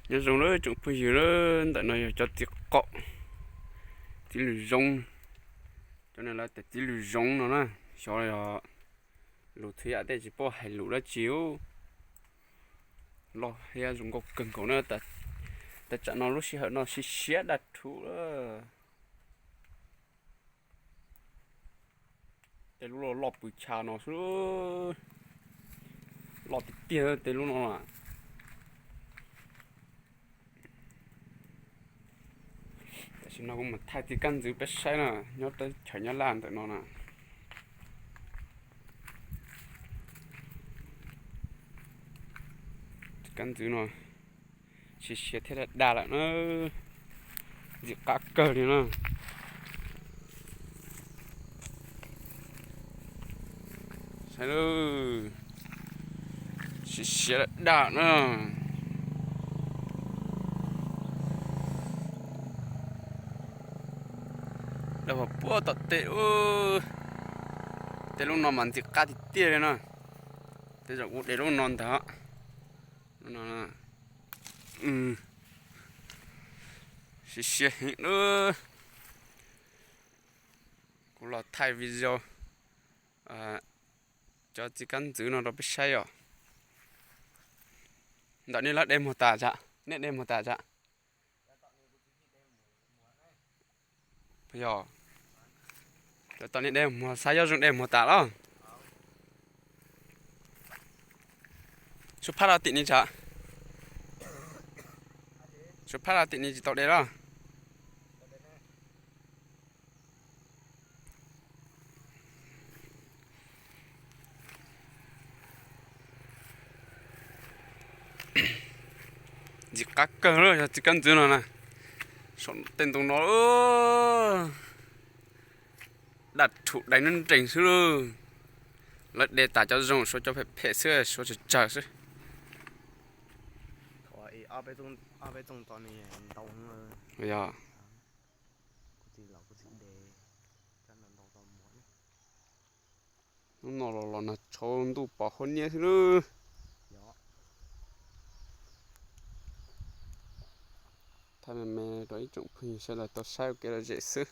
Nyob zoo lawm tsoom phooj ywg lawm, ntawm no yog cov txiv qaum, txiv lws zoov, cov no lawv tias txiv lws zoov no na. Xyov yog lus Txhiv Yam tej tsis paub hais lus dab tsi. Loj thiab zoo nkauj kawg nkaus na. Tam tsam no lub sij hawm no siav siav daj rhuv lawm. Tej lub loj loj pw chaw no xwb, loj tiag tiag tej lub no na. Tam sim no kuv mus thaij txiv kab ntxwv peb saib na, nyob teb chaws Nyab Laj ntawm no na. Txiv kab ntxwv no siav siav thiab daj daj lawm na, ntxim qab kawg li na. Saib lawm, siav siav daj daj na. Daj puag tom tej, tej lub no mas ntxim qab tiag tiag li na. Tej zaum kuv de lub no ntag. Lub no siav siav heev lawm. Kuv los thaij video cov txiv kab ntxwv no rau peb saib os. Ntawm nej lawv de muag tas tsam, nej de muag tas tsam? Yog, tom nej de muag, xav yob zoo de muag tas los. Sub phab los tim ni tsam, sub phab los tim ni tsis tau de los. Ntxim qab kawg lawm yog txiv kab ntxwv no na. Saum tej ntoo no daj rhuv dai nrees nrees xwb lauj. Lawv de tas cov zoo, suav cov phem phem xwb, suav tsawg tsawg xwb. Yog, hnub no los los nag tshauv ntuj pos huab niab xwb lauj. Thaij me me rau ib tsoom phooj ywg sawv daws tau saib ua kev lom zem xwb.